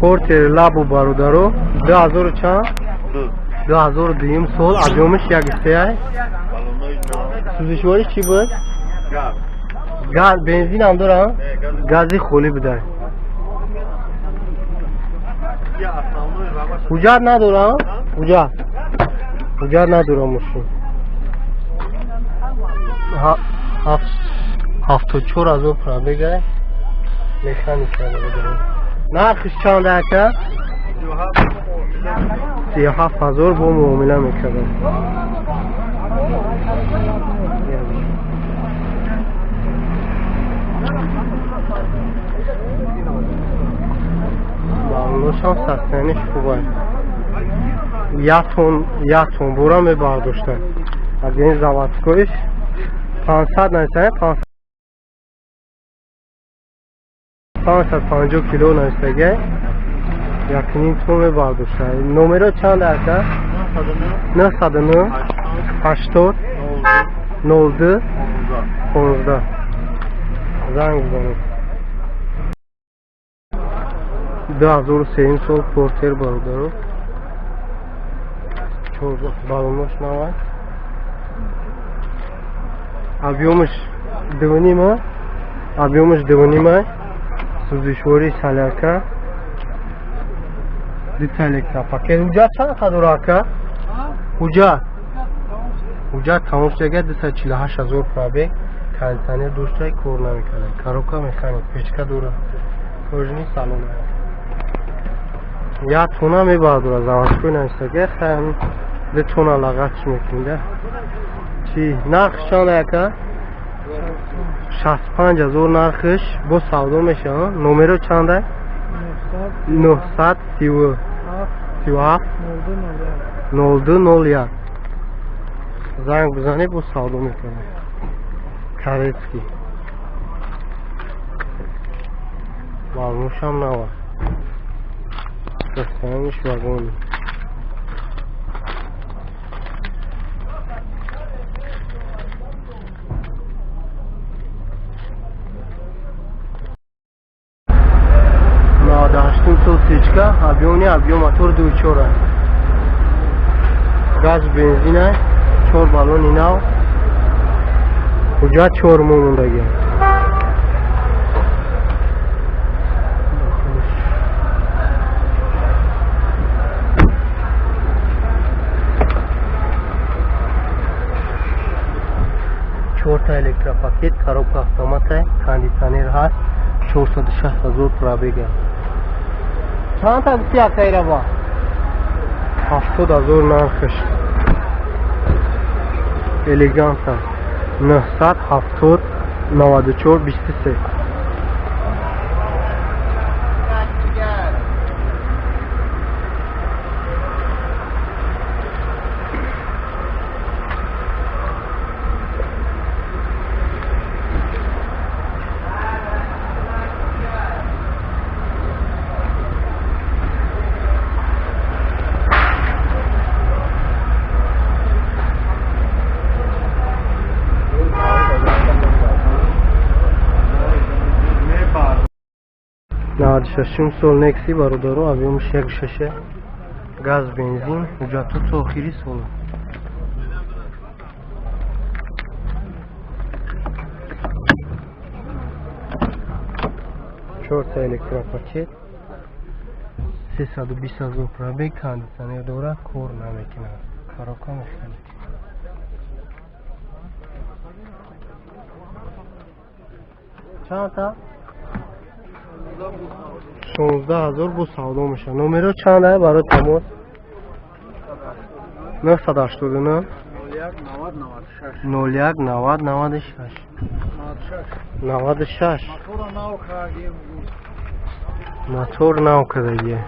Портер Лабу бародаро 2000 чанд? 2002 сол объёмаш 1.3. Сӯзишвориш чӣ буд? Газ. Бензин ҳам дорам? Гази холӣ буда. Ҳуҷҷат надорам? Ҳуҷҷат. Ҳуҷҷат надорам мошин. 74,000 пробега. Механика бародаро. Нархиш чанд ака? 37,000 бо муомила мекардам. Балоношам состояниш хуб аст. Як тон бора мебардошта. Аз ин заводскойш 500 нависае, 550 кило нависагай. 1.5 тон мебардошта. Номеро чанд ака? 909 80 02 15. Занг бизанед. 2003 сол Портер бародаро. Чор балонош нав аст. Объёмаш 2.5, объёмаш 2.5, сӯзишвории солярка, дута электропакет. Ҳуҷҷат чанд қа дора ака? Ҳуҷҷат. Ҳуҷҷат тамом шудага, 248,000 пробег, кондитсионер дошта, кор намекарда. Коробка механик, печка дора. Кожаный салон. Як тона мебардора, заводской нависага, хайм ду тона лағатш мекунем да. Чӣ нархш чанд ака? 65,000 нархш бо савдо мешава. Номеро чанда? 937 02 01. Занг бизанед, бо савдо мекунем. Корейский. Балоношам нава. Состояниш вагони. 98-ум сол Цечка, объём мотор 2.4 аст. Газ бензин, чор баллони нав. Ҳуҷҷат 4 моҳ мондагӣ. Чорта электропакет, коробка автомата, кондитсионер ҳаст, 460,000 пробега. Чанд та гуфти акайраба? 70,000 нархш. Элеганта. 970 94 23. 96-ум сол Некси бародаро, объёмаш 1.6, газ бензин, ҳуҷҷатҳо то охири сол. Чорта электропакет, 320,000 пробег, кондитсионер дорад, кор намекунад, коробка механик. Чанд та? 16,000 бо савдо мешавад. Номеро чанд ай барои тамос? 989 01 90 96 96. Мотор нав кардагия.